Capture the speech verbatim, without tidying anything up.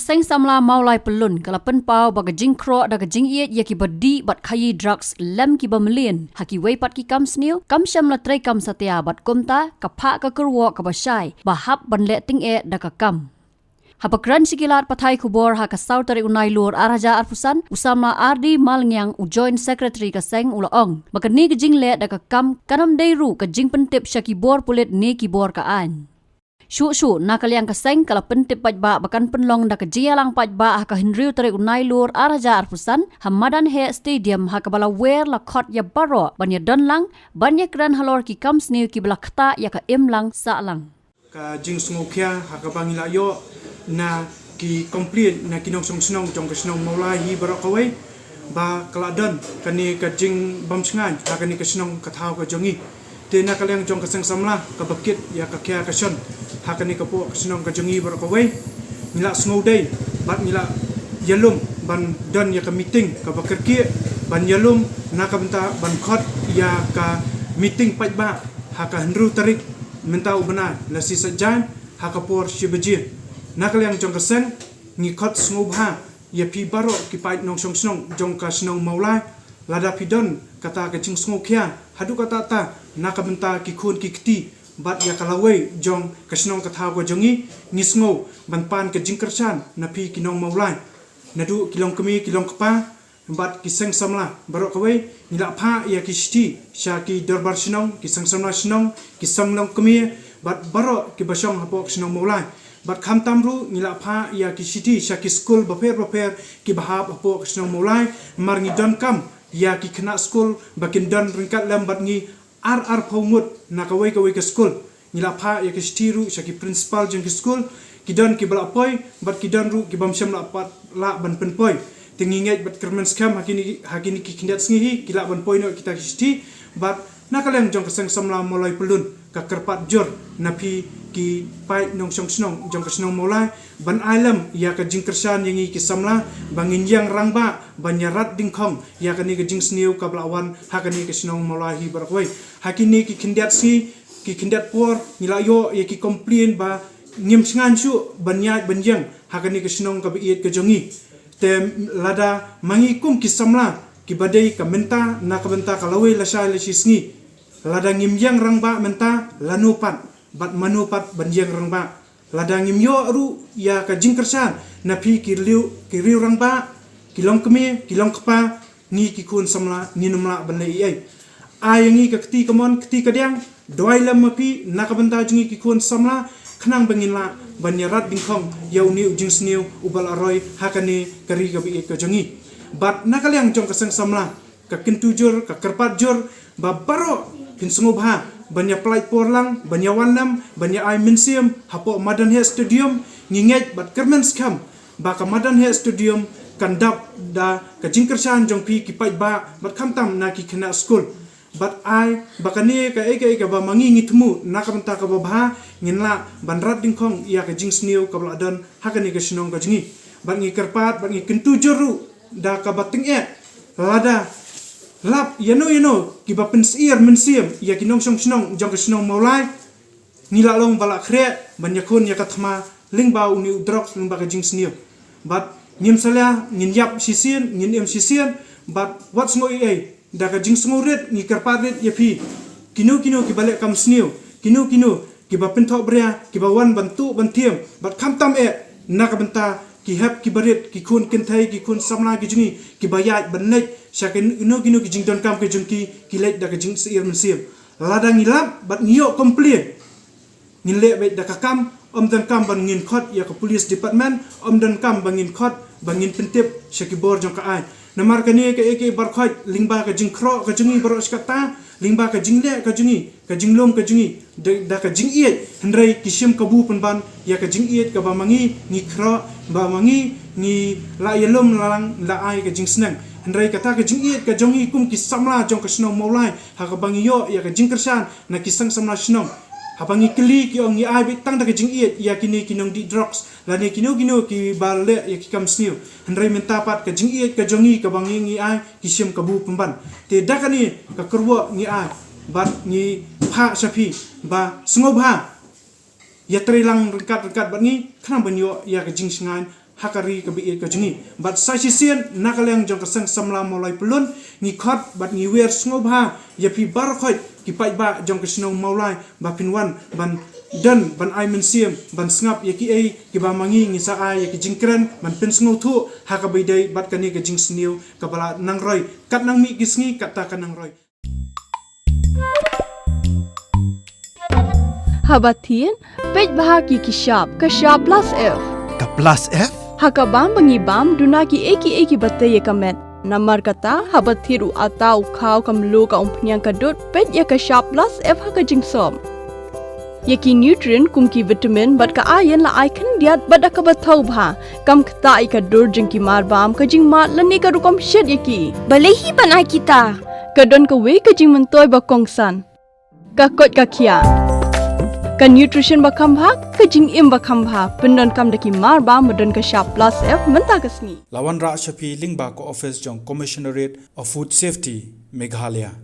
Seng samla Mawlai Pyllun ka la pynpaw ba ka jingkhroh da ka jingïeit ïa kiba dih bad khaïi drugs lem kiba mlien ha kiwei pat ki kam sniew kam shym la treikam satia bad kumta ka phah ka kyrwoh kaba shai ba hap ban leh tyngeh da ka kam. Haba kren sha ki lad pathai khubor ha ka saw tarik u Nailur ar hajar arphew san, u samla R D Malngiang, u Joint Secretary ka seng, u la ong ba kane ka jingleh da ka kam kan ym dei ruh ka jingpyntip sha ki bor pulit ne ki bor ka aiñ. Shuh shuh na ka liang ka seng ka la pyntip paidbah ba kan pynlong da ka jingïalang paidbah ha ka hynriew tarik u Nailur ar hajar arphew san ha madan heh Stadium, ha kaba la wer la khot ïa baroh ban ïadon lang ban ïakren halor ki kam sniew kiba la ktah ïa ka imlang sahlang. Ka jingsngewkhia ha kaba ngi la ïoh na ki complaint na ki nongshong shnong jong ka shnong Mawlai hi baroh kawei, ba ka la don kane ka jingbym shngaiñ ha kane ka shnong ka thaw ka jong ngi. Te na ka liang jong ka seng samla kaba kit ïa ka khia ka shon ha kane ka poh ka shnong ka jong ngi baroh kawei, ngi la sngewdei bad ngi la ïalum ban don ïa ka meeting kaba kyrkieh ban ïalum na ka bynta ban khot ïa ka meeting paidbah ha ka hynriew tarik mynta u bnai, la shi sait jaiñ ha ka por shi baje. Na ka liang jong ka seng ngi khot sngewbha ïa phi baroh ki paid nongshong shnong jong ka shnong Mawlai, lada phi don kata ka jingsngewkhia haduh katta katta na ka bynta ki khun ki kti bad ïa ka lawei jong ka shnong ka thaw ka jong ngi, ngi sngew ban pan ka jingkyrshan na phi ki nong Mawlai, naduh ki longkmie ki longkpa bad ki seng samla baroh kawei. Ngi la phah ïa ki shithi sha ki dorbar shnong, ki seng samla shnong, ki seng longkmie bad baroh kiba shong hapoh ka shnong Mawlai. Bad khamtam ruh ngi la phah ïa ki shithi sha ki skul bapher bapher kiba hap hapoh ka shnong Mawlai, namar ngi donkam ïa ki khynnah skul ba kin don ryngkat lem bad ngi ar arphew ngut na kawei kawei ka skul. Ngi la phah ïa ki shithi ruh sha ki principal jong ki skul, ki don kiba la poi bad ki don ruh kibym shym la pat lah ban pynpoi. Te ngi ngeit bad kyrmen skhem ha kine, ha kine ki khyndiat sngi hi ki lah ban poi noh kita ki shithi. Bad na ka liang jong ka seng samla Mawlai Pyllun ka kyrpad jur na phi ki paid nongshong shnong jong ka shnong Mawlai ban ai lem ïa ka jingkyrshan ïa ngi ki samla ba ngin ïeng rangbah ban ïarat dyngkhong ïa kane ka jingsniew kaba la wan ha kane ka shnong Mawlai hi baroh kawei. Ha kine ki khyndiat sngi, ki khyndiat por ngi la ïoh ïa ki complaint ba ngim shngaiñ shuh ban ïaid ban ïeng ha kane ka shnong kaba ïeit ka jong ngi. Te lada ma ngi kum ki samla kiba dei ka mynta na ka bynta ka lawei lashai lashi sngi, lada ngim ïeng rangbah mynta, lano pat bad mano pat ban ïeng rangbah? Lada ngim ïoh ruh ïa ka jingkyrshan na phi ki riew, ki riew rangbah, ki longkmie ki longkpa, ngi ki khun samla ngin ym lah ban leh ei ei. Ai ïa ngi ka kti kamon kti kadiang, duwai lem ma phi na ka bynta jong ngi ki khun samla, khnang ba ngin lah ban ïarat dyngkhong ïa une u jingsniew uba la roi ha kane ka ri kaba ïeit ka jong ngi. Bad na ka liang jong ka seng samla ka kyntu jur, ka kyrpad jur ba baroh phin sngewbha ban ïa pynlait por lang, ban ïa wan lem, ban ïa ai mynsiem hapoh madan heh stadium. Ngi ngeit bad kyrmen skhem ba ka madan heh stadium kan dap da ka jingkyrshan jong phi ki paidbah bad khamtam na ki khynnah skul. Bad ai ba kane kaei kaei kaba ma ngi ngi thmu na ka bynta kaba bha, ngin lah ban rat dyngkhong ïa ka jingsniew kaba la don ha kane ka shnong ka jong ngi. Bad ngi kyrpad bad ngi kyntu jur ruh da kaba tyngeh, lada lap ïano ïano kiba pynsyier mynsiem ïa ki nongshong shnong jong ka shnong Mawlai, ngi la long ba la khreh ban ïakhun ïa ka thma lyngba une u drugs, lyngba ka jingsniew. Bad ngim salia, ngin ïap shisien, ngin im shisien. Bad wat sngew ei ei, da ka jingsngewrit ngi kyrpad rit ïa phi, kino kino kiba leh kam sniew, kino kino kiba pynthohbria, kiba wan ban tuh ban thiem, bad khamtam eh na ka bynta ki hep kiba rit, ki khun kynthei, ki khun samla ki jong ngi kiba ïaid ban leit sha kino kino ki jingdonkam ki jong ki, ki leit da ka jingsyier mynsiem. Lada ngi lap bad ngi ïoh complain, ngin leh beit da ka kam, ym donkam ba ngin khot ïa ka police department, ym donkam ba ngin khot ba ngin pyntip sha ki bor jong ka aiñ. Namar kane kaei kaei baroh khoit lyngba ka jingkhroh ka jong ngi baroh shi katta, lyngba ka jingleh ka jong ngi, ka jinglum ka jong ngi da, da ka jingïeit, hynrei ki shim kabu pynban ïa ka jingïeit kaba ma ngi ngi khroh, ba ma ngi ngi la ïalum lang, la ai ka jingsneng. Hynrei kata ka jingïeit ka jong ngi kum ki samla jong ka shnong Mawlai, ha kaba ngi ïoh ïa ka jingkyrshan na ki seng samla shnong, haba ngi kylli ki ong ngi ai beit tang da ka jingïeit ïa kine ki nongdih drugs lane kino kino kiba leh ïa ki kam sniew. Hynrei mynta pat ka jingïeit ka jong ngi kaba ngi ngi ai ki shim kabu pynban. Te da kane ka kyrwoh ngi ai bad ngi phah sha phi ba sngewbha ïatreilang ryngkat ryngkat bad ngi, khnang ban ïoh ïa ka jingshngaiñ ha ka ri ka baieit ka jong ngi. Bad sa shisien na ka liang jong ka Seng Samla Mawlai Pyllun, ngi khot bad ngi wer sngewbha ïa phi baroh khoit ki paidbah jong ka shnong Mawlai ba phin wan ban don ban ai mynsiem ban sngap ïa kiei kiba ma ngi ngi sa ai ïa ki jingkren ban pynsngewthuh ha kaba ïadei bad kane ka jingsniew kaba la nang roi. Kat nang mih ki sngi katta ka nang roi. Haba thied, peit bha ki ki shap, ka shap plus F. Ka plus F? Ha ka bam ba ngi bam, duna kiei kiei kiba tei ïa ka met. Namar kata, haba thied u atta, u khaw, ka mluh, ka umphniang, ka dud, peit ïa ka shap plus F ha ka jingsop. Ïa ki nutrient kum ki vitamin bad ka iron la ai khyndiat bad da kaba thaw bha. Kam ktah ïa ka dur jong ki marbam, ka jingmad lane ka rukom shet ïa ki. Balei hi ban ai kita? Ka don kawei ka jingmyntoi ba kongsan. Ka koit ka khiah. Ka nutrition ba kham bha, ka jingim ba kham bha. Pyndonkam da ki marbam ba don ka shap plus F mynta ka sngi. La wanrah sha phi lyngba ka ophis jong Commissionerate of Food Safety, Meghalaya.